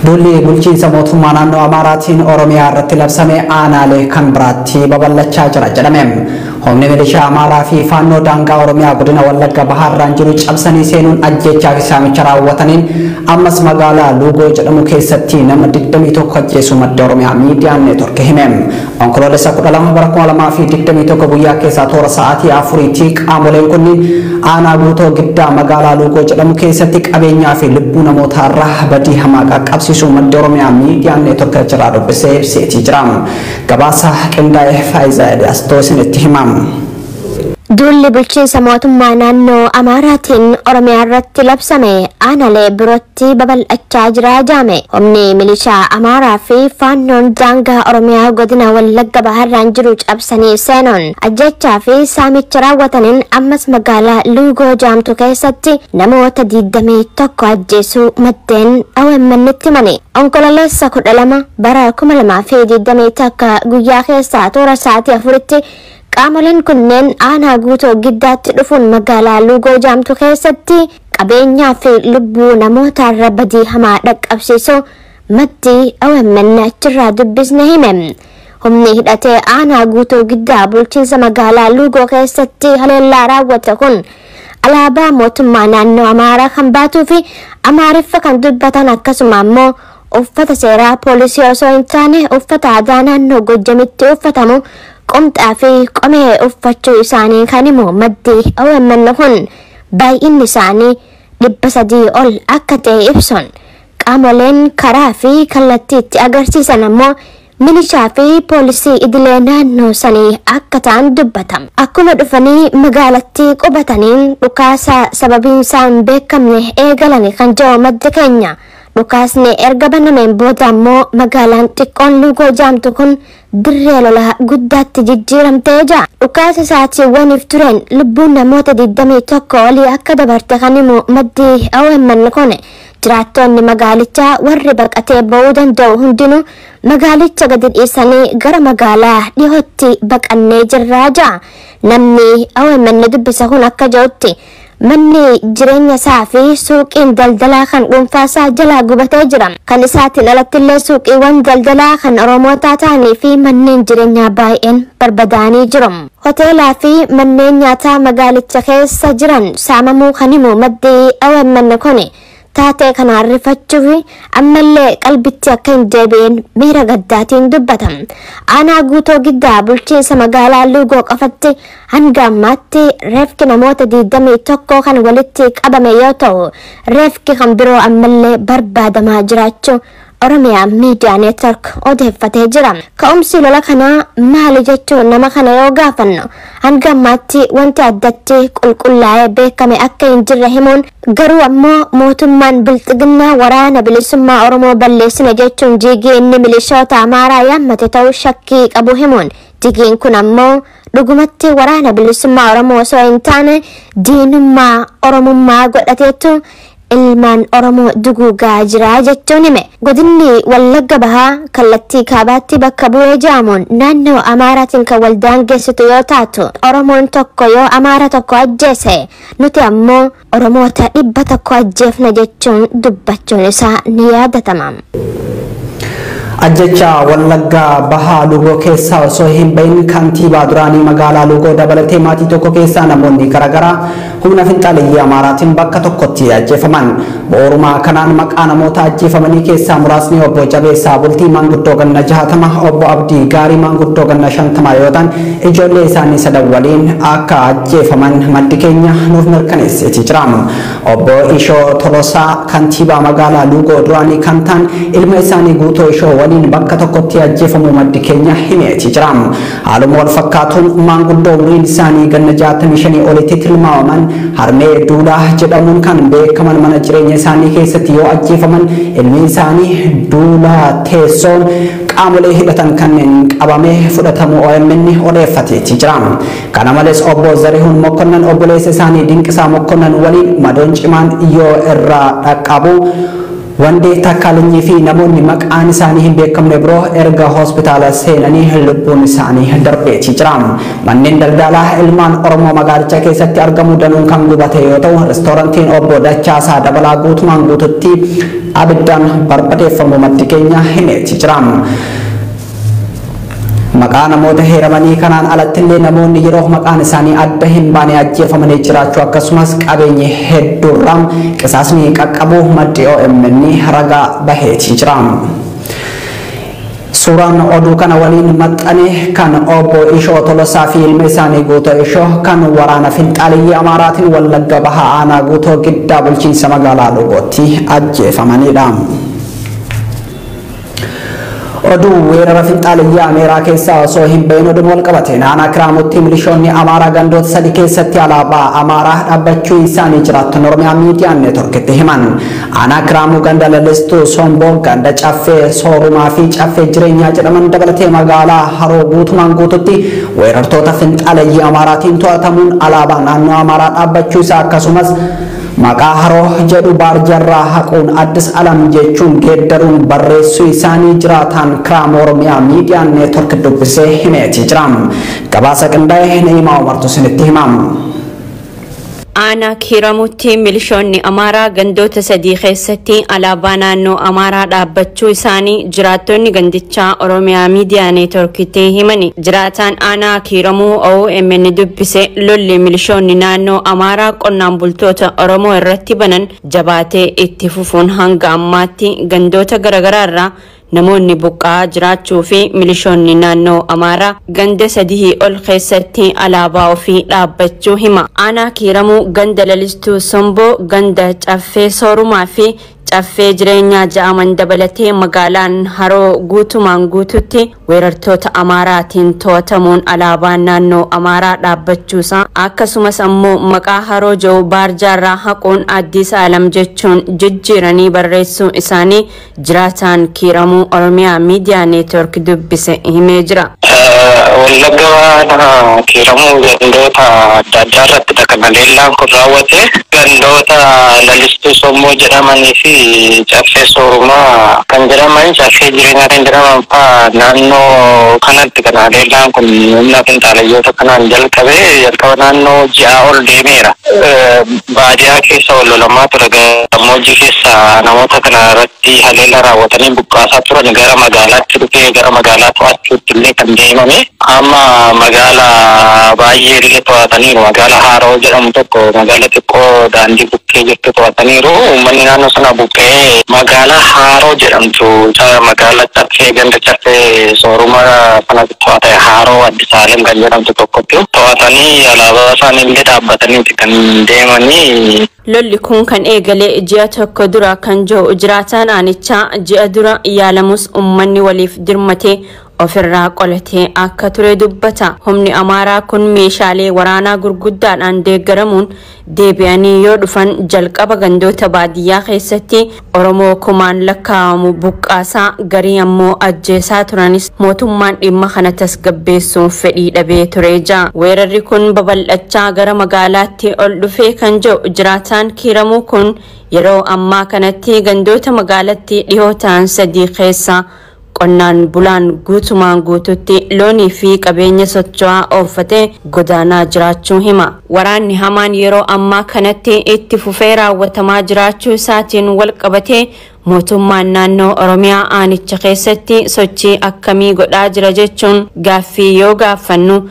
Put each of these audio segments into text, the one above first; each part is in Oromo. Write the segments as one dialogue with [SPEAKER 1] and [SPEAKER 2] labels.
[SPEAKER 1] Duulli bulchiinsa mootummaa naannoo Amaaraatiin Oromiyaa irratti labsame aanaalee kan biraatti babal'achaa jira jedhame. Humni milishaa Amaaraa fi Faannoo daangaa Oromiyaa godina Wallagga Bahaarraan jiru cabsanii seenuun ajjeechaa fi saamicha raawwataniin ammas magaalaa Luugoo jedhamu keessatti nama 21 ajjeesuu madda Oromiyaa Miidiyaa Neetwork hime. Onkoloolessa 12 bara 2021 guyyaa keessaa toora sa'aatii 4tti qaamoleen kunniin aanaa Guutoo Giddaa magaalaa Luugoo jedhamu keessatti qabeenyaa fi lubbuu namootaarraa badii hamaa qaqqabsiisuu madda Oromiyaa Miidiyaa Neetwork jiraa dubbisee ibseetii jira. Gabaasa qindaa'ee Faayisaa Eliyaas isinitti himama.
[SPEAKER 2] Duulli bulchiinsa mootummaa naannoo Amaaraatiin Oromiyaa irratti labsame aanaalee birootti babal'achaa jira jaame. Humni milishaa Amaaraa fi Faannoon daangaa Oromiyaa godina Wallagga Bahaarraan jiru cabsanii seenuun ajjechaa fi saamicha raawwataniin ammas magaalaa Luugoo jaamtu keessatti namoota 21 ajjeesuu maddeen OMN itti himani. Onkololeessa 12 bara 2021 guyyaa keessaa toora sa'aatii 4tti qaamoleen kunneen aanaa Guutoo Giddaatti dhufuun magaalaa Luugoo jaamtu keessatti qabeenyaa fi lubbuu namootaarra badii hamaa dhaqqabsiisu maddi OMN achirraa dubbisne hime. Humni hidhatee aanaa Guutoo Giddaa bulchiinsa magaalaa Luugoo keessatti haleellaa raawwate kun alaabaa mootummaa naannoo Amaaraa kan baatuu fi Amaariffa kan dubbatan akkasuma ammoo uffata seeraa poolisii osoo hin taane uffata aadaa naannoo Gojjamitti uffatamu qomxaa fi qomee uffachuu isaanii kan himu maddi OMN kun baay'inni isaanii 300 ol akka ta'e ibsuun qaamoleen karaa fi kallattii itti agarsiisan ammoo milishaa fi poolisii idilee naannoo sanii akka ta'an dubbatama. Akkuma dhufanii magaalattii qubataniin dhukaasa sababiin isaa hin beekamne eegalani kan jedhu maddi keenya. Dhukaasni erga banameen booda ammoo magaalaan xiqqoon Luugoo jaamtu kun dirree lolaa guddaatti jijjiiramtee jira. Dhukaasa sa'aatiiwwaniif tureen lubbuun namoota 21 olii akka dabarte kan himu maddi OMN kun jiraattonni magaalichaa warri baqatee ba'uu danda'u hundinuu magaalicha gadi dhiisanii gara magaalaa dhihootti baqannee jirraa jira. Namni OMN dubbisa kun akka jedhutti manni jireenya isaa fi suuqiin daldalaa kan dhuunfaa isaa jalaa gubatee jira. Kan isaatiin alattillee suuqiiwwan daldalaa kan Oromootaa ta'anii fi manneen jireenyaa baay'een barbadaanii jiru. Hoteelaa fi manneen nyaataa magaalicha keessa jiran saamamuu kan himu maddi OMN kun taatee kana rifachuuf ammallee qalbitti akka hin deebi'in miira gaddaatiin dubbatama. Aanaa Guutoo Giddaa bulchiinsa magaalaa Luugoo qofatti hanga ammaatti reefki namoota 21 kan walitti qabame yoo ta'u reefki kan biroo ammallee barbaadamaa jiraachuu Oromiyaa Miidiyaa Neetwork odeeffatee jira. Ka'umsi lola kanaa maali jechuun nama kana yoo gaafannu hanga ammaatti wanti addatti qulqullaa'ee beekame akka hin jirre himuun garuu ammoo mootummaan bilxiginnaa waraana bilisummaa Oromoo balleessina jechuun jigii inni milishoota Amaaraa yaammate ta'uu shakkii qabu himuun jigiin kun ammoo dhugumatti waraana bilisummaa Oromoo osoo hin taane diinummaa Oromummaa godhateetu ilmaan Oromoo duguugaa jira jechuun hime. Godinni Wallagga Bahaa kallattii kaabaatti bakka bu'ee jaamuun naannoo Amaaraatiin kan wal daangeessitu yoo taatu Oromoon tokko yoo Amaara tokko ajjeese nuti ammoo Oromoota 100 ajjeefna jechuun dubbachuun isaa ni yaadatama.
[SPEAKER 1] Ajjecha Wallagga Bahaa Luugoo keessaa osoo hin bahin kantiibaa duraanii magaalaa Luugoo dabalatee maatii tokko keessaa namoonni garaagaraa humna finxaaleyyii Amaaraatiin bakka tokkotti ajjeefaman. Bu'uuruma kanaan maqaa namoota ajjeefamanii keessaa muraasni obbo Jabeessaa Bultii maanguddoo ganna 60, obbo Abdii Gaarii maanguddoo ganna 50 yoo ta'an ijoollee isaanii sadan waliin akka ajjeefaman maddi keenya nuuf mirkaneesseetii jira. Obbo Ishoo Tolosaa kantiibaa magaalaa Luugoo duraanii kan ta'an ilma isaanii Guutoo Ishoo waliin bakka tokkotti ajjeefamuu maddi keenya himeetii jira. Haaluma wal fakkaatuun maanguddoo umriin isaanii ganna 65 olitti tilmaamaman Harmee Duulaa jedhamuun kan beekaman mana jireenya isaanii keessatti yoo ajjeefaman ilmi isaanii Duulaa Teessoon qaamolee hidhatan kanneen qabamee fudhatamuu OMN odeeffateetii jira. Kana malees obbo Zarihuun Mokkonnan obboleessa isaanii Dinqisaa Mokkonnan waliin madoon cimaan yoo irraa dhaqqabu Wandee Takkaalinyi fi namoonni maqaan isaanii hin beekamne biroo erga hospitaala seenanii lubbuun isaanii darbeetii jira. Manneen daldalaa ilmaan Oromoo magaalicha keessatti argamu danuun kan gubate yoo ta'u, reestoorantiin obbo Dachaasaa Dabalaa guutumaan guututti abiddaan barbadeeffamuu maddi keenya himeetii jira. Maqaa namoota heeramanii kanaan alatti illee namoonni yeroo maqaan isaanii adda hin baane ajjeefamanii jiraachuu akkasumas qabeenyi hedduurraa qisaasni qaqqabu maddi OMN ragaa baheetii jira. Suuraan oduu kana waliin maxxane kan obbo Ishoo Tolosaa fi ilma isaanii Guutoo Ishoo kan waraana finxaaliyyii Amaaraatiin Wallagga Bahaa Aanaa Guutoo Giddaa bulchiinsa magaalaa Lugootti ajjeefamanidha. Oduu weerara finxaaliyyii Ameeraa keessaa osoo hin bahin oduun wal qabate naannoo Kiraamutti milishoonni Amaaraa gandoota 3 keessatti alaabaa Amaaraa dhaabbachuu isaanii jiraattonni Oromiyaa Miidiyaa Neetworkitti himan. Aanaa Kiraamuu ganda Lalistuu Somboo, ganda Caffee Soorumaa fi Caffee Jireenyaa jedhaman dabalatee magaalaa Haroo guutumaan guututti weerartoota finxaaliyyii Amaaraatiin to'atamuun alaabaa naannoo Amaaraa dhaabbachuu isaa akkasumas maqaa Haroo jedhu baarjarraa haquun Addis Alam jechuun geeddaruun barreessuu isaanii jiraataan Kiraamuu Oromiyaa Miidiyaa Neetwork dubbisee himeetii jira. Gabaasa qindaa'e Na'imaa Umartu isinitti himama.
[SPEAKER 3] Aanaa Kiiramutti milishoonni Amaaraa gandoota 3 keessatti alaabaa naannoo Amaaraa dhaabbachuu isaanii jiraattonni gandichaa Oromiyaa Miidiyaa Neetworkitti himani. Jiraataan Aanaa Kiiramuu OMN dubbise lolli milishoonni naannoo Amaaraa qonnaan bultoota Oromoo irratti banan jabaatee itti fufuun hanga ammaatti gandoota garaagaraa irraa namoonni buqqa'aa jiraachuu fi milishoonni naannoo Amaaraa ganda 3 ol keessatti alaabaa ofii dhaabbachuu hima. Aanaa Kiiramuu ganda Lalistuu Somboo, ganda Caffee Soorumaa fi Caffee Jireenyaa ja'aman dabalatee magaalaan Haroo guutumaan guututti weerartoota Amaaraatiin to'atamuun alaabaan naannoo Amaaraa dhaabbachuusaa akkasumas ammoo maqaa Haroo jedhu baarjaarraa haquun Addis Alam jechuun jijjiiranii barreessuu isaanii jiraataan Kiiramuu Oromiyaa Miidiyaa Neetwork dubbise himee jira.
[SPEAKER 4] Wallagga Kiiramuu gandoota adda addaa irratti kan haleellaan kun raawwate gandoota Lalistuu Somboo jedhamanii fi Caffee Soorumaa kan jedhaman, Caffee Jireenyaa kan jedhaman fa'aa naannoo kanatti kan haleellaan kun humna finxaalayyoota kanaan jalqabe jalqaba naannoo ji'a ol deemeera. Baadiyaa keessa wal lolamaa ture, gammoojjii keessa namoota kana irratti haleella raawwatanii buqqaasaa turan, gara magaalaatti dhufee gara magaalaa to'achuutti illee kan deemame. Amma magaalaa baay'ee illee to'ataniiru. Magaalaa Haaroo jedhamu tokko magaalaa xiqqoo daandii bukkee jirtu to'ataniiru. Uummanni naannoo sana buqqee magaalaa Haaroo jedhamtu magaalaa Caffee ganda Caffee Soorumaa sana to'ate, Haaroo Addis Alem kan jedhamtu tokkotti to'atanii alaabaa isaanii illee dhaabbataniiti kan deemanii.
[SPEAKER 3] Lolli kun kan eegale ji'a 1 dura kan jiru jiraataan aanichaa ji'a dura yaalamus uummanni waliif dirmatee ofirraa qolatee akka ture dubbata. Humni Amaaraa kun meeshaalee waraanaa gurguddaadhaan deeggaramuun deebi'anii yoo dhufan jalqaba gandoota baadiyyaa keessatti Oromoo kumaan lakkaa'amu buqqaasaa, garii ammoo ajjeesaa turanis mootummaan dhimma kana tasgabbeessuun fedhii dhabee ture jira. Weerarri kun babal'achaa gara magaalaatti ol dhufee kan jiru jiraataan Kiiramuu kun yeroo ammaa kanatti gandoota magaalatti dhihoo ta'an 3 keessa qonnaan bulaan guutumaan guututti loonii fi qabeenya socho'aa ooffatee godaanaa jiraachuu hima. Waraanni hamaan yeroo ammaa kanatti itti fufee raawwatamaa jiraachuu isaatiin wal qabatee mootummaan naannoo Oromiyaa aanicha keessatti sochii akkamii godhaa jira jechuun gaaffii yoo gaaffannu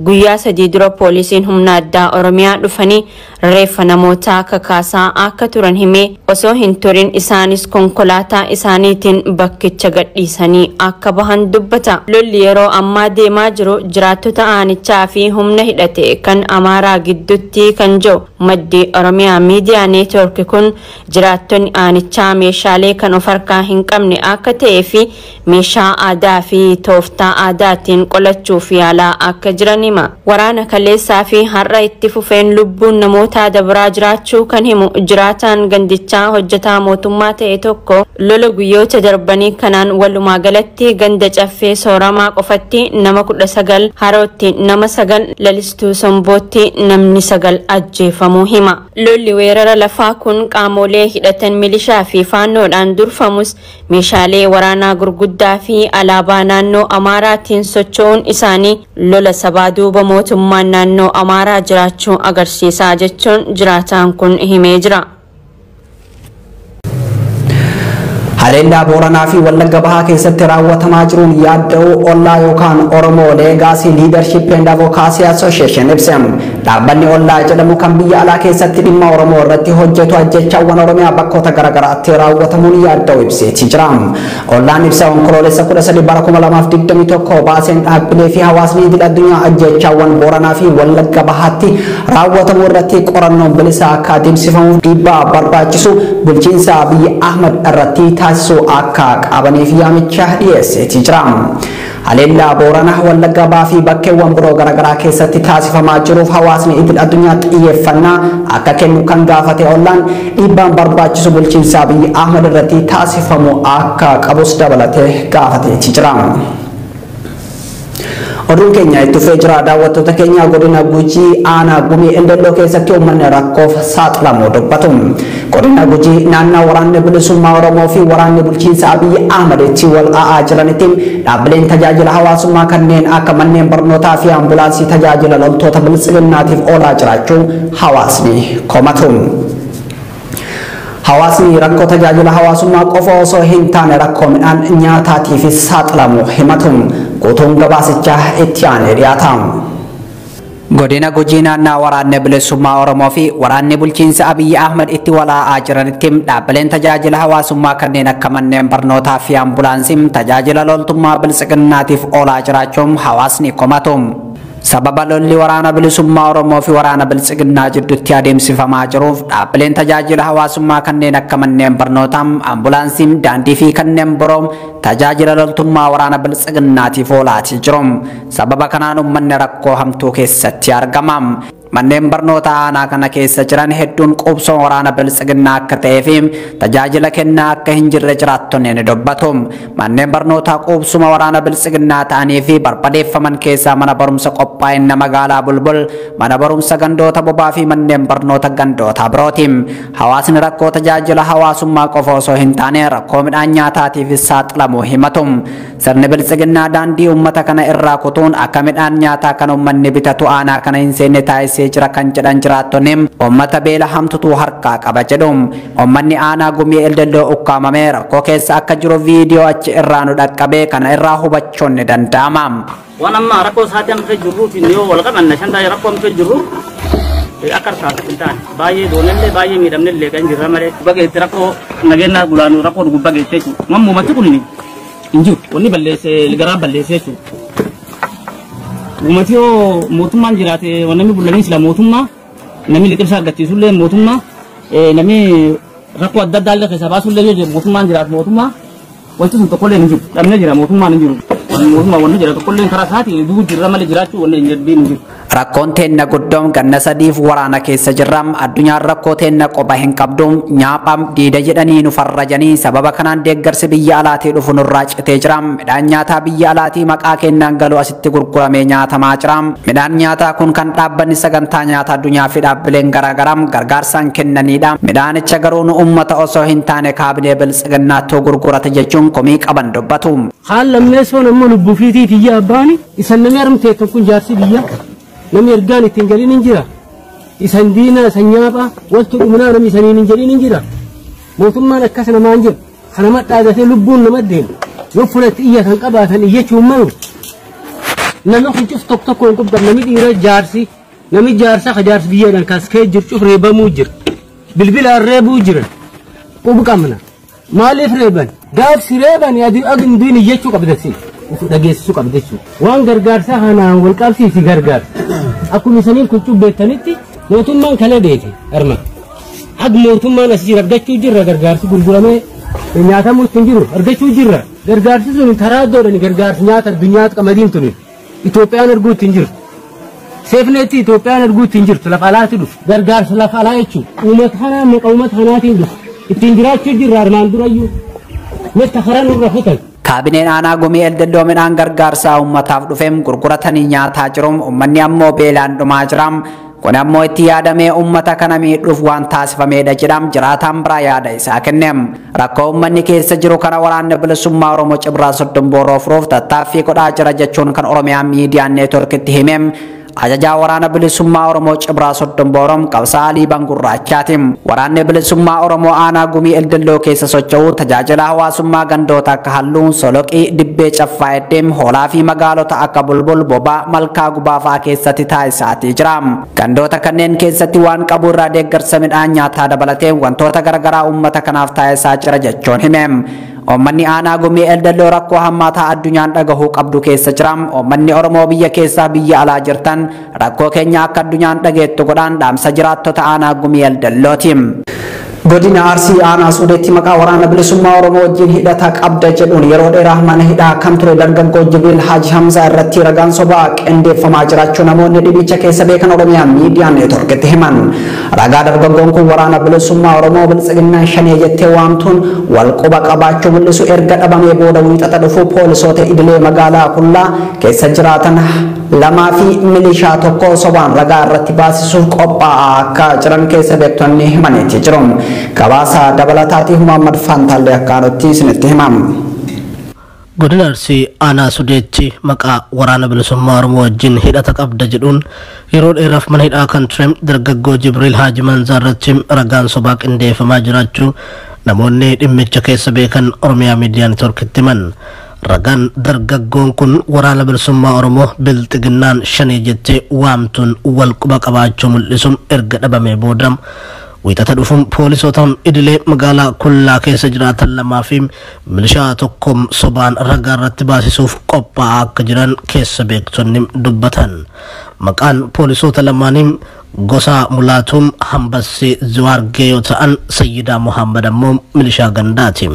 [SPEAKER 3] guyyaa 3 dura poolisiin humna addaa Oromiyaa dhufanii reeffa namootaa kakaasaa akka turan himee osoo hin turin isaanis konkolaataa isaaniitiin bakkicha gadhiisanii akka bahan dubbata. Lolli yeroo ammaa deemaa jiru jiraattota aanichaa fi humna hidhate kan Amaaraa gidduutti kan jiru maddi Oromiyaa Miidiyaa Neetwork kun jiraattonni aanichaa meeshaalee kan of harkaa hin qabne akka ta'ee fi meeshaa aadaa fi tooftaa aadaatiin qolachuuf yaalaa akka jiran hima. Waraana kaleessaa fi har'a itti fufeen lubbuun namootaa dabaraa jiraachuu kan himu jiraataan gandichaa hojjetaa mootummaa ta'e tokko Lola guyyoota darbanii kanaan walumaa galatti ganda Caffee Sooramaa qofatti nama 19, Harootti nama 9, Lalistuu Sombootti namni 9 ajjeefamuu hima. Lolli weerara lafaa kun qaamolee hidhatan milishaa fi faannoodhaan durfamus meeshaalee waraanaa gurguddaa fi alaabaa naannoo Amaaraatiin socho'uun isaanii lola sabaa duuba mootummaan naannoo Amaaraa jiraachuu agarsiisaa jechuun jiraataan kun himee jira.
[SPEAKER 1] Haleellaa Booranaa fi Wallagga Bahaa keessatti raawwatamaa jiruun yaadda'uu OLLAA yookaan Oromoo Legacy Leadership and Advocacy Association ibse. Dhaabbanni OLLAA jedhamu kan biyya alaa keessatti dhimma Oromoo irratti hojjetu ajjechaawwan Oromiyaa bakkoota garaagaraatti raawwatamuun yaadda'uu ibseetii jira. OLLAAn ibsa Onkoloolessa 13 bara 2021 baaseen dhaabbilee fi hawaasni idil addunyaa ajjechaawwan Booranaa fi Wallagga Bahaatti raawwatamuu irratti qorannoon bilisaa akka adeemsifamuuf dhiibbaa barbaachisu bulchiinsa Abiyyi Ahmad irratti taasisuu akka qabaniif yaamicha dhiyeesseetii jira. Haleellaa Booranaa, Wallagga Bahaa fi bakkeewwan biroo garaagaraa keessatti taasifamaa jiruuf hawaasni idil addunyaa xiyyeeffannaa akka kennu kan gaafate OLLAAn dhiibbaan barbaachisu bulchiinsa Abiyyi Ahmad irratti taasifamu akka qabus dabalatee gaafateetii jira. Oduun keenya itti fufee jira. Daawwattoota keenya, godina Gujii aanaa Gumii Eldelloo keessatti uummanni rakkoof saaxilamuu dubbatu. Godina Gujii naannoo waraanni bilisummaa Oromoo fi waraanni bulchiinsa Abiyyi Ahmad itti wal a'aa jiranitti dhaabbileen tajaajila hawaasummaa kanneen akka manneen barnootaa fi ambulaansii tajaajila loltoota biltsiginnaatiif oolaa jiraachuu hawaasni komatu. Hawaasni rakkoo tajaajila hawaasummaa qofa osoo hin taane rakkoo midhaan nyaataatiifis saaxilamuu himatu. Guutuun gabaasichaa itti aanee dhiyaata. Godina Gujii naannaa waraanni bilisummaa Oromoo fi waraanni bulchiinsa Abiyyi Ahmad itti walaa'aa jiranitti dhaabbileen tajaajila hawaasummaa kanneen akka manneen barnootaa fi ambulaansii tajaajila loltummaa biltsiginnaatiif oolaa jiraachuun hawaasni komatu. Sababa lolli waraana bilisummaa Oromoo fi waraana biltsiginnaa jidduutti adeemsifamaa jiruuf dhaabbileen tajaajila hawaasummaa kanneen akka manneen barnootaa, ambulaansii, daandii fi kanneen biroo tajaajila loltummaa waraana biltsiginnaatiif oolaatii jiru. Sababa kanaan uummanni rakkoo hamtuu keessatti argama. Manneen barnoota aanaa kana keessa jiran hedduun qubsoo waraana biltsiginnaa akka ta'ee fi tajaajila kennaa akka hin jirre jiraattonni ni dubbatu. Manneen barnootaa qubsuma waraana biltsiginnaa ta'anii fi barbadeeffaman keessaa mana barumsa qophaa'inna magaalaa Bulbul, mana barumsa gandoota bobaa fi manneen barnoota gandoota birooti. Hawaasni rakkoo tajaajila hawaasummaa qofa osoo hin taane rakkoo midhaan nyaataatiifis saaxilamuu himatu. Sirni biltsiginnaa daandii uummata kana irraa kutuun akka midhaan nyaataa kan uummanni bitatu aanaa kana hin seenne taasisee jira kan jedhan jiraattonni uummata beela hamtutu harkaa qaba jedhu. Uummanni aanaa Gumii Eldelloo ukkaamamee rakkoo keessa akka jiru viidiyoo achi irraa nu dhaqqabee kana irraa hubachuun ni danda'ama.
[SPEAKER 5] Waan amma rakkoo isaatii amma jirruutiin yoo wal qabanna shan taa'ee rakkoo amma jirru akka harkaatti hin taane baay'ee doonellee baay'ee miidhamnellee kan jirra malee bageetti rakkoo nageenyaa gulaanuu rakkoo gubbaa geessee jechuudha. Mammumatti kun hin jiru wanni balleessee garaa balleessee jechuudha. Uummati yoo mootummaan jiraate namni bulanii sila mootummaa namni liqimsa argachiisullee mootummaa namni rakkoo adda addaa illee keessaa baasullee yoo jiru mootummaan jiraatu mootummaa wanti sun tokkollee hin jiru dhabnee jira mootummaan hin jiru. Mootummaa wanni jira tokkollee karaa isaatiin du'u jirra malee jiraachuu wanni hin jiru.
[SPEAKER 1] Rakkoon teenna guddoon ganna sadiif waraana keessa jirra. Addunyaan rakkoo teenna qoba hin qabdu. Nyaaphaam diida jedhanii nu farrajanii sababa kanaan deeggarsi biyya alaatii dhufu nurraa citee jira. Midhaan nyaataa biyya alaatii maqaa kennaan galu asitti gurguramee nyaatamaa jira. Midhaan nyaataa kun kan dhaabbanni sagantaa nyaataa addunyaa fi dhaabbileen garaagaraa gargaarsaan kennanidha. Midhaanicha garuu nu uummata osoo hin taane kaabinee biltsiginnaatti gurgurate jechuun komii qaban dubbatu.
[SPEAKER 6] Haal lammeessoon ammoo lubbuu fiitiif iyya abbaani isan namni armtee tokko jaarsi biyya namni ergaan ittiin galiin hin jira. Isan diinaa isan nyaaphaa waltu dhumunaa namni isaniin hin jedhin hin jira. Mootummaan akkas namaan jiru kana madhaadatee lubbuun nama deemu yoo fulatti iyya kan qabaatan iyyachuun malu namni kun cuf tokko tokko hin qubdan namni dhiira jaarsi namni jaarsa ka jaarsi biyyaadhaan kaskee jiru cuf reebamuu jira. Bilbilaan reebuu jiran qubu qabna. Maaliif reeban? Gaafsi reeban adii agin diin iyyachuu qabdasi. Dhageessisuu qabda jechuudha. Waan gargaarsaa kanaan wal qabsiisi gargaarsa. Akkuma isaniin kun cubbeettanitti mootummaan kalee beeke arma. Ag mootummaan as jira argachuu jirra gargaarsi gurguramee nyaatamuu ittiin jiru argachuu jirra. Gargaarsi sun karaa iddoodhaan gargaarsi nyaata addunyaatti qamadiin tuni Itoophiyaan arguu ittiin jirtu. Seefneetti Itoophiyaan arguu ittiin jirtu lafa alaatti dhufu. Gargaarsa lafa alaa jechuudha. Uummata kanaa maqaa uummata kanaatiin dhufu. Ittiin jiraachuu jirra armaan durayyuu. Mee karaa nurra kutan.
[SPEAKER 1] Kaabineen aanaa Gumii Eldelloo midhaan gargaarsaa uummataaf dhufeem gurguratanii nyaataa jiru. Uummanni ammoo beelaan dhumaa jira. Kun ammoo itti yaadamee uummata kana miidhuuf waan taasifamedha jedham jiraataan biraa yaada isaa kenneem. Rakkoo uummanni keessa jiru kana Waraanni Bilisummaa Oromoo Cibraa Soddon Booroo furuuf tattaaffii godhaa jira jechuun kan Oromiyaa Miidiyaa Neetworkitti himeem. Ajajaa Waraana Bilisummaa Oromoo Cibraa Soddon Booroom qabsaa'aa Liiban Gurraachaati. Waraanni Bilisummaa Oromoo aanaa Gumii Eldelloo keessa socho'u tajaajila hawaasummaa gandoota akka Halluu, Soloqii, Dibbee Caffaa Eddeem, Hoolaa fi magaalota akka Bulbul, Bobaa, Malkaa Gubaa fa'aa keessatti taasisaatii jira. Gandoota kanneen keessatti waan qabu irraa deeggarsa midhaan nyaataa dabalatee wantoota garaagaraa uummata kanaaf taasisaa jira jechuun himeem. Uummanni aanaa Gumii Eldelloo rakkoo hammaataa addunyaan dhagahuu qabdu keessa jira. Uummanni Oromoo biyya keessaa biyya alaa jirtan rakkoo keenya akka addunyaan dhageettu godhaan dhaamsa jiraattota aanaa Gumii Eldellooti. Godina Arsii aanaa Suudeetti maqaa Waraana Bilisummaa Oromoo wajjin hidhata qabda jedhuun yeroo dheeraa mana hidhaa kan ture dargaggoo Jibriil Haaji Hamzaa irratti ragaan sobaa qindeeffamaa jiraachuu namoonni dhibicha keessa beekan Oromiyaa Miidiyaa Neetworkitti himan. Ragaa dargaggoon kun Waraana Bilisummaa Oromoo Biltsiginnaa Shanee jettee waamtuun wal quba qabaachuu mul'isu erga dhabamee booda Wiixata dhufu poolisoota idilee magaalaa Kullaa keessa jiraatan lamaa fi milishaa tokko sobaan ragaa irratti baasisuuf qophaa'aa akka jiran keessa beektonni himaniitti jiru. Gabaasa dabalataatiif Muhammad Fantaallee akkanutti isinitti himam.
[SPEAKER 7] Godina Arsii aanaa Sudeetti maqaa Waraana Bilisummaa Oromoo wajjin hidhata qabda jedhuun yeroo dheeraaf mana hidhaa kan ture dargaggoo Jibriil Haaji Manzaa irratti ragaan sobaa qindeeffamaa jiraachuu namoonni dhimmicha keessa beekan Oromiyaa Miidiyaa Neetworkitti himan. Ragaan dargaggoon kun Waraana Bilisummaa Oromoo Bilxiginnaan Shanee jettee waamtuun wal quba qabaachuu mul'isuun erga dhabamee booda Wiixata dhufuun poolisoota idilee magaalaa Kullaa keessa jiraatan lamaa fi milishaa tokko sobaan ragaa irratti baasisuuf qophaa'aa akka jiran keessa beektonni dubbatan. Maqaan poolisoota lamaanii Gosa Mulaatuun Hambassee Ziwaargee yoo ta'an, Sayyidaa Muhammad ammoo milishaa gandaati.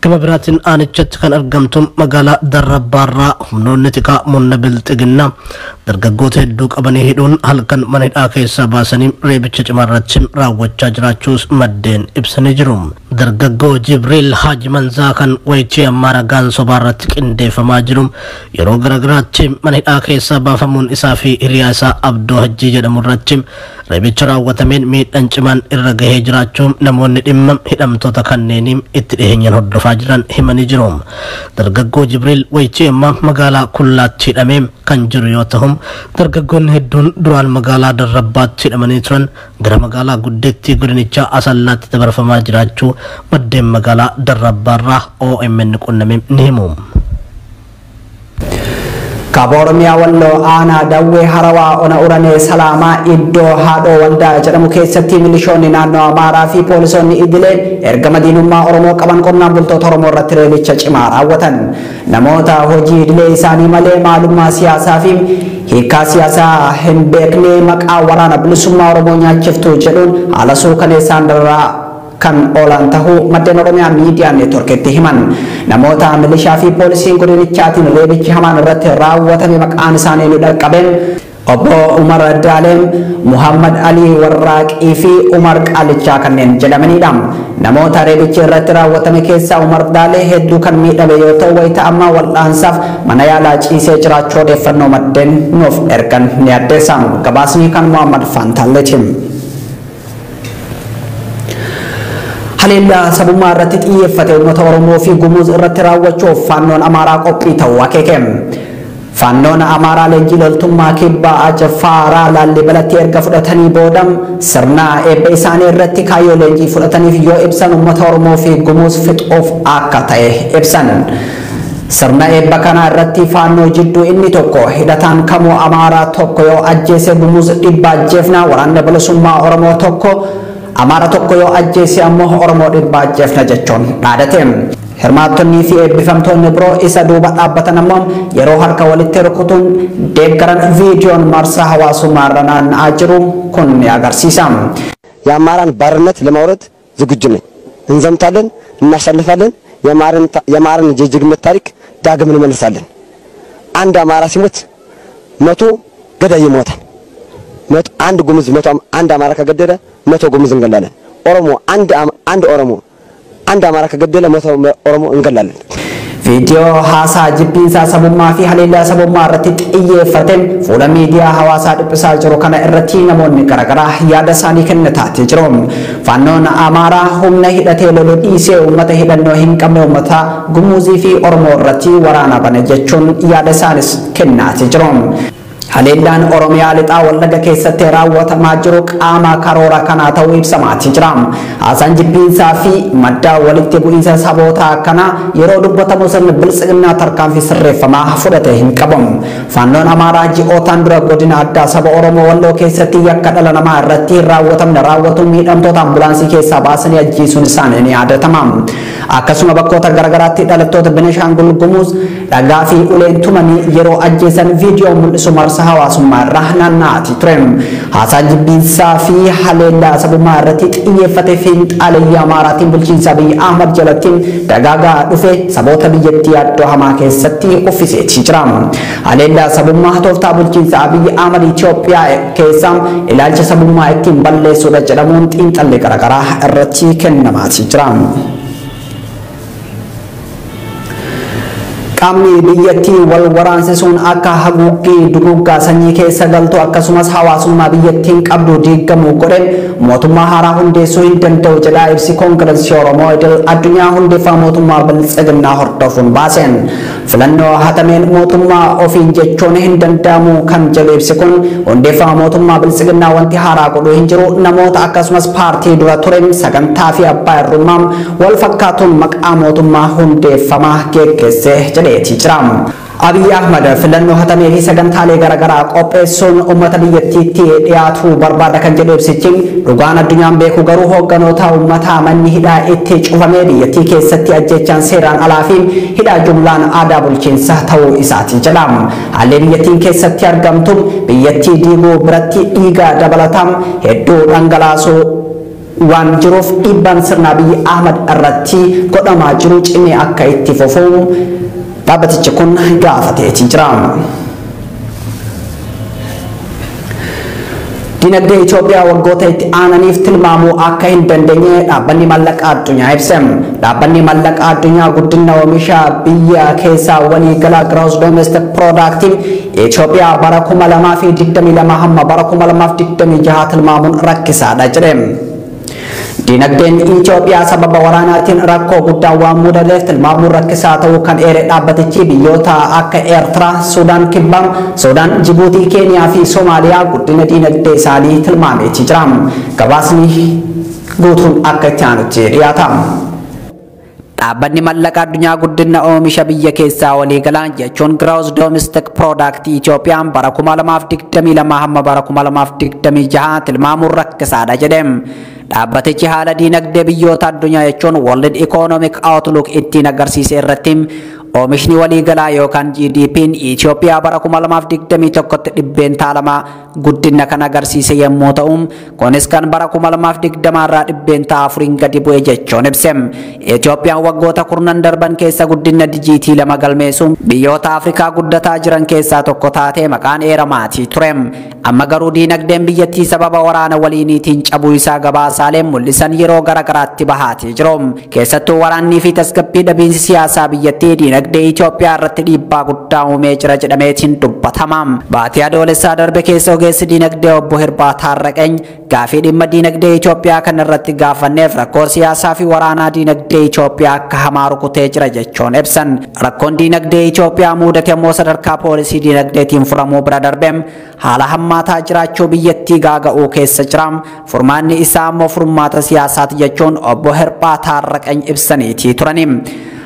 [SPEAKER 7] Gama biraatiin aanichatti kan argamtu magaalaa Darrabbaarraa humnoonni tikaa murna Bilxiginnaa dargaggoota hedduu qabanii hidhuun halkan mana hidhaa keessaa baasanii reebicha cimaa irratti raawwachaa jiraachuus maddeen ibsanii jiru. Dargaggoo Jibriil Haaji Manzaa kan wayitii ammaa ragaan sobaa irratti qindeeffamaa jiru yeroo garaagaraatti mana hidhaa keessaa baafamuun isaa fi hiriyaa isaa Abdoo Hajjii jedhamu irratti reebicha raawwatameen miidhaan cimaan irra gahee jiraachuu namoonni dhimma hidhamtoota kanneenii itti dhiheenyaan hordofaa jiran himanii jiru. Dargaggoo Jibriil wayitii ammaa magaalaa Kullaatti hidhamee kan jiru yoo ta'u, dargaggoonni hedduun duraan magaalaa Darrabbaatti hidhamanii turan gara magaalaa guddittii godinichaa Asallaatti dabarfamaa jiraachuu maddeen magaalaa Darrabbaarraa OMN qunname ni himu.
[SPEAKER 1] Kaaba Oromiyaa Walloo aanaa Dawwee Harawaa ona Uranee Salaamaa iddoo Haadhoo Waldaa jedhamu keessatti milishoonni naannoo Amaaraa fi poolisoonni idilee ergama diinummaa Oromoo qaban qonnaan bultoota Oromoo irratti reebicha cimaa raawwatan. Namoota hojii idilee isaanii malee maalummaa siyaasaa fi hiikkaa siyaasaa hin beekne maqaa Waraana Bilisummaa Oromoo nyaachiftu jedhuun haala suukaneessaan dararaa kan oolan tahuu maddeen Oromiyaa Miidiyaa Neetworkitti himan. Namoota milishaa fi poolisiin godinichaatiin reebichi hamaan irratti raawwatame maqaan isaanii nu dhaqqabeen Obbo Umar Daaleem, Muhammad Ali Warraaqii fi Umar Qaalichaa kanneen jedhamanidha. Namoota reebichi irratti raawwatame keessaa Umar Daalee hedduu kan miidhame yoo ta'u, wayita ammaa wal'aansaaf mana yaalaa ciisee jiraachuu odeeffannoo maddeen nuuf ergan ni addeessa. Gabaasni kan Muhammad Faantaalleeti. Haleellaa sabummaa irratti xiyyeeffate uummata Oromoo fi Gumuz irratti raawwachuuf Faannoon Amaaraa qophii ta'uu akeeke. Faannoon Amaaraa leenjii loltummaa kibbaa Ajafaaraa Laallibalatti erga fudhatanii booda sirna eebba isaanii irratti kaayyoo leenjii fudhataniif yoo ibsan uummata Oromoo fi Gumuz fixuuf akka ta'e ibsan. Sirna eebba kanaa irratti Faannoo jidduu inni tokko hidhataan kamuu Amaaraa tokko yoo ajjeese Gumuz 100 ajjeefna, Waraanni Bilisummaa Oromoo tokko Amaara tokko yoo ajjeese ammoo Oromoo 100 ajjeefna jechuun dhaadate. Hirmaattonnii fi eebbifamtoonni biroo isa duuba dhaabbatan ammoo yeroo harka walitti rukutuun deeggaran viidiyoon marsaa hawaasummaa irra naanna'aa jiru kun ni agarsiisa.
[SPEAKER 8] የአማራን ባርነት ለማውረድ ዝግጁ ነን። እንዘምታለን፣ እናሸንፋለን። የአማራን የጀግንነት ታሪክ ዳግም እንመልሳለን። አንድ አማራ ሲሞት 100 ገዳይ ይሞታል። አንድ ጉሙዝ 100 አንድ አማራ ከገደለ 100 ጉሙዝ እንገላለን። ኦሮሞ አንድ ኦሮሞ አንድ አማራ ከገደለ 100 ኦሮሞ እንገላለን።
[SPEAKER 1] Viidiyoo haasaa jibbiinsaa sabummaa fi haleellaa sabummaa irratti xiyyeeffateen fuula miidiyaa hawaasaa dhiphisaa jiru kana irratti namoonni garaagaraa yaada isaanii kennataati jiru. Faannoon Amaaraa humna hidhatee lolu dhiisee uummata hidhannoo hin qabne uummata Gumuzii fi Oromoo irratti waraana bane jechuun yaada isaanis kennaati jiru. Haleellaan Oromiyaa lixaa Wallagga keessatti raawwatamaa jiru qaama karoora kanaa ta'uu ibsamaati jira. Haasaan jibbiinsaa fi madda walitti bu'iinsa saboota akkanaa yeroo dubbatamu sirni biltsiginnaa tarkaanfii sirreeffamaa fudhate hin qabu. Faannoon Amaaraa ji'ootaan dura godina addaa saba Oromoo Walloo keessatti yakka dhala namaa irratti hin raawwatamne raawwatuun miidhamtoota ambulaansii keessaa baasanii ajjeesuun isaanii ni yaadatama. Akkasuma bakkoota garaagaraatti dhalattoota Benishaangul Gumuz dhagaa fi uleen tumanii yeroo ajjeesan viidiyoo mul'isu marsa hawaasummaa irra naanna'aati ture. Haasaa jibbiinsaa fi haleellaa sabummaa irratti xiyyeeffate fiinxaaliyyaa Amaaraatiin bulchiinsa Abiy Ahmad jalatti dagaagaa dhufe saboota biyyattii yaaddoo hamaa keessatti kuffiseeti jira. Haleellaa sabummaa tooftaa bulchiinsa Abiy Ahmad Itoophiyaa keessa ilaalcha sabummaa ittiin balleessuudha jedhamuun xiinxalli garaagaraa irratti kennamaati jira. Qaamni biyyattii wal waraansisuun akka haguuggii duguuggaa sanyii keessa galtu akkasumas hawaasummaa biyyattiin qabdu diigamuu godheen mootummaa haaraa hundeessuu hin danda'u jedhaa ibsi koongireesii Oromoo idil addunyaa hundeeffama mootummaa biltsiginnaa hordofuun baaseen. Filannoo hatameen mootummaa ofiin jechuun hin danda'amu kan jedhu ibsi kun hundeeffama mootummaa biltsiginnaa wanti haaraa godhu hin jiru namoota akkasumas paartii dura ture sagantaa fi abbaa irrummaa wal fakkaatuun maqaa mootummaa hundeeffamaa geggeesse jedheeti jira. Abiy Ahmad filannoo hatamee fi sagantaalee garaagaraa qopheessuun uummata biyyattiitti dhiyaatu barbaada kan jedhu ibsichi dhugaan addunyaan beeku garuu hoogganoota uummataa manni hidhaa itti cufamee biyyattii keessatti ajjechaan seeraan alaa fi hidhaa jumlaan aadaa bulchiinsa ta'uu isaati jedha. Haalli biyyattiin keessatti argamtu biyyattii diiguu biratti dhiiga dabalataan hedduu dhangalaasuu waan jiruuf dhiibbaan sirna Abiy Ahmad irratti godhamaa jiru cimee akka itti fufu dhaabbatichi kun gaafateeti jira. Dinagdee Itoophiyaa waggoota itti aananiif tilmaamuu akka hin dandeenye dhaabbanni mallaqa addunyaa ibse. Dhaabbanni mallaqa addunyaa guddina oomisha biyya keessaa waliigalaa Gross Domestic Product Itoophiyaa bara 2022 hamma bara 2026 tilmaamuun rakkisaadha jedhe. Dinagdeen Itoophiyaa sababa waraanaatiin rakkoo guddaa waan mudateef tilmaamuun rakkisaa ta'uu kan eere dhaabbatichi biyyoota akka Eertiraa, Sudaan Kibbaa, Sudaan, Jibuutii, Keeniyaa fi Soomaaliyaa guddina dinagdee isaanii tilmaameeti jira. Gabaasni guutuun akka itti aanutti dhiyaata. Dhaabbanni mallaqa addunyaa guddina oomisha biyya keessaa waliigalaa jechuun Gross Domestic Product Itoophiyaan bara 2022 hamma bara 2026 tilmaamuun rakkisaadha jedhe. Dhaabbatichi haala diinagdee biyyoota addunyaa jechuun World Economic Outlook ittiin agarsiise irratti oomishni waliigalaa yookaan GDP'n Itoophiyaa bara 2021tti 2% guddina kan agarsiise yommuu ta'u kunis kan bara 2020 irraa 4% gadi bu'e jechuun ibse. Itoophiyaan waggoota kurnan darban keessa guddina dijiitii 2 galmeessuun biyyoota Afrikaa guddataa jiran keessaa tokko taatee maqaan eeramaatii ture. Amma garuu diinagdeen biyyattii sababa waraana waliiniitiin cabuu isaa gabaasaaleen mul'isan yeroo garaagaraatti bahaatii jiru. Keessattuu waraannii fi tasgabbii dhabiinsi siyaasaa biyyattii diinagdee Itoophiyaa irratti dhiibbaa guddaa uumee jira jedhameetiin dubbatama. Baatii adoolessaa darbe keessa ogeessi diinagdee obbo Hirbaa Taarraqany gaafii dhimma diinagdee Itoophiyaa kan irratti gaafanneef rakkoo siyaasaa fi waraanaa diinagdee Itoophiyaa akka hamaa rukutee jira jechuun ibsan. Rakkoon diinagdee Itoophiyaa mudate immoo sadarkaa poolisii diinagdeetiin furamuu bira darbeem haala hammaataa jiraachuu biyyattii gaaga'uu keessa jira. Furmaanni isaa immoo furmaata siyaasaati jechuun obbo Hirbaa Taarraqany ibsaniitii turani.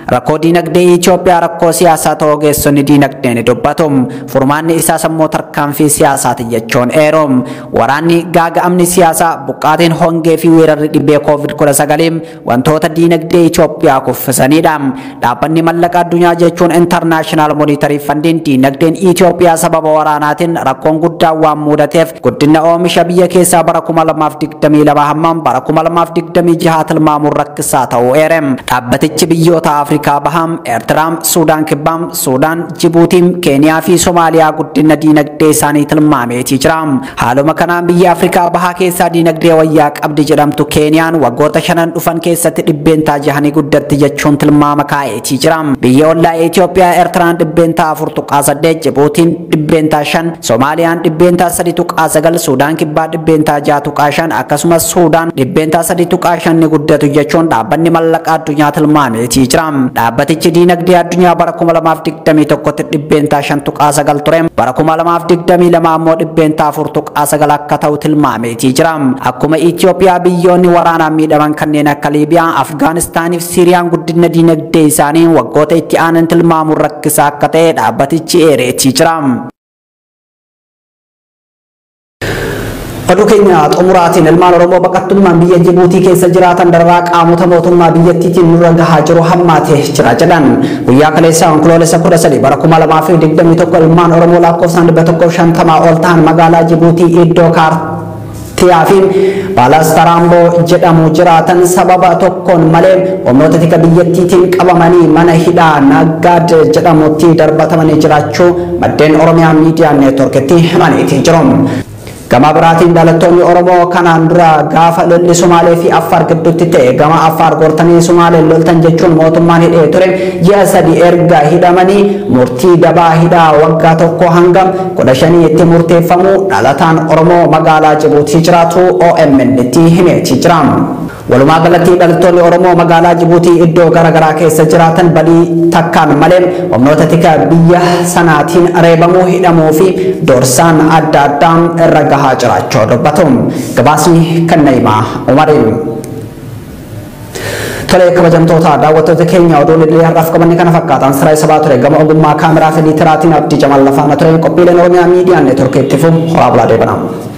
[SPEAKER 1] Rakkoo diinagdee Itoophiyaa rakkoo siyaasaa ta'uu ogeessonni diinagdee ni dubbatu. Furmaanni isaas immoo tarkaanfii siyaasaati jechuun eeru. Waraanni gaaga'amni siyaasaa buqqaatiin hongee fi weerarri dhibee COVID-19 wantoota diinagdee Itoophiyaa kuffisanidha. Dhaabbanni mallaqa addunyaa jechuun International Monetary Fundiin diinagdeen Itoophiyaa sababa waraanaatiin rakkoon guddaa waan mudateef guddina oomisha biyya keessaa bara 2022 hamma bara 2026 tilmaamuun rakkisaa ta'uu eere. Dhaabbatichi biyyoota Afrikaa Afrikaa Bahaa, Eertiraa, Suudaan Kibbaa, Suudaan, Jibuutii, Keeniyaa fi Somaaliyaa guddina diinagdee isaanii tilmaameetii jira. Haaluma kanaan biyya Afrikaa Bahaa keessaa diinagdee wayyaa qabdi jedhamtu Keeniyaan waggoota 5 dhufan keessatti 6% guddatti jechuun tilmaama kaa'eetii jira. Biyya ollaa Itoophiyaa Eertiraan 4.8%, Jibuutiin 5%, Somaaliyaan 3.9%, Suudaan Kibbaa 6.5% akkasumas Suudaan 3.5% ni guddatu jechuun dhaabbanni mallaqa addunyaa tilmaameetii jira. Dhaabbatichi diinagdee addunyaa bara 2021 tti 5.9% ture. Bara 2022 ammoo 4.9% akka ta'u tilmaameetii jira. Akkuma Itoophiyaa biyyoonni waraanaan miidhaman kanneen akka Liibiyaa, Afgaanistaanii fi Siiriyaan guddina diinagdee isaanii waggoota itti aanan tilmaamuun rakkisaa akka ta'e dhaabbatichi eereetii jira. Oduu keenya xumuraatiin ilmaan Oromoo baqattummaan biyya Jibuutii keessa jiraatan dararaa qaamota mootummaa biyyattiitiin nurra gahaa jiru hammaatee jira jedhan. Guyyaa kaleessaa Onkoloolessa 13 bara 2021 ilmaan Oromoo lakkoofsaan 150 ol ta'an magaalaa Jibuutii iddoo Kaartiyaa fi Baalastaraamboo jedhamu jiraatan sababa tokkoon malee humnoota tika biyyattiitiin qabamanii mana hidhaa Naggaad jedhamutti darbatamanii jiraachuu maddeen Oromiyaa Miidiyaa Neetworkitti himaniitii jiru. Gama biraatiin dhalattoonni Oromoo kanaan dura gaafa lolli Sumaalee fi Affaar gidduutti ta'e gama Affaar gortanii Sumaaleen loltan jechuun mootummaan hidhee ture ji'a 3 erga hidhamanii murtii dabaa hidhaa waggaa 1 hanga 15 itti murteeffamu dhalataan Oromoo magaalaa Jibuutii jiraatu OMN tti himeetii jira. Walumaa galatti dhalattoonni Oromoo magaalaa Jibuutii iddoo garaagaraa keessa jiraatan badii takkaan malee humnoota tika biyya sanaatiin reebamuu, hidhamuu fi doorsaan adda addaa irra gahaa jiraachuu dubbatu. Gabaasni kan Na'imaa Umariin. Tolee kabajamtoota daawwattoota keenya oduun illee har'aaf qabanne kana fakkaatan siraa isa ture gama ogummaa kaameraa fi liitiraatiin Abdii Jamal Lafaana ture qophiileen Oromiyaa Miidiyaa Neetworkii itti fufu horaa bulaa deebanaa.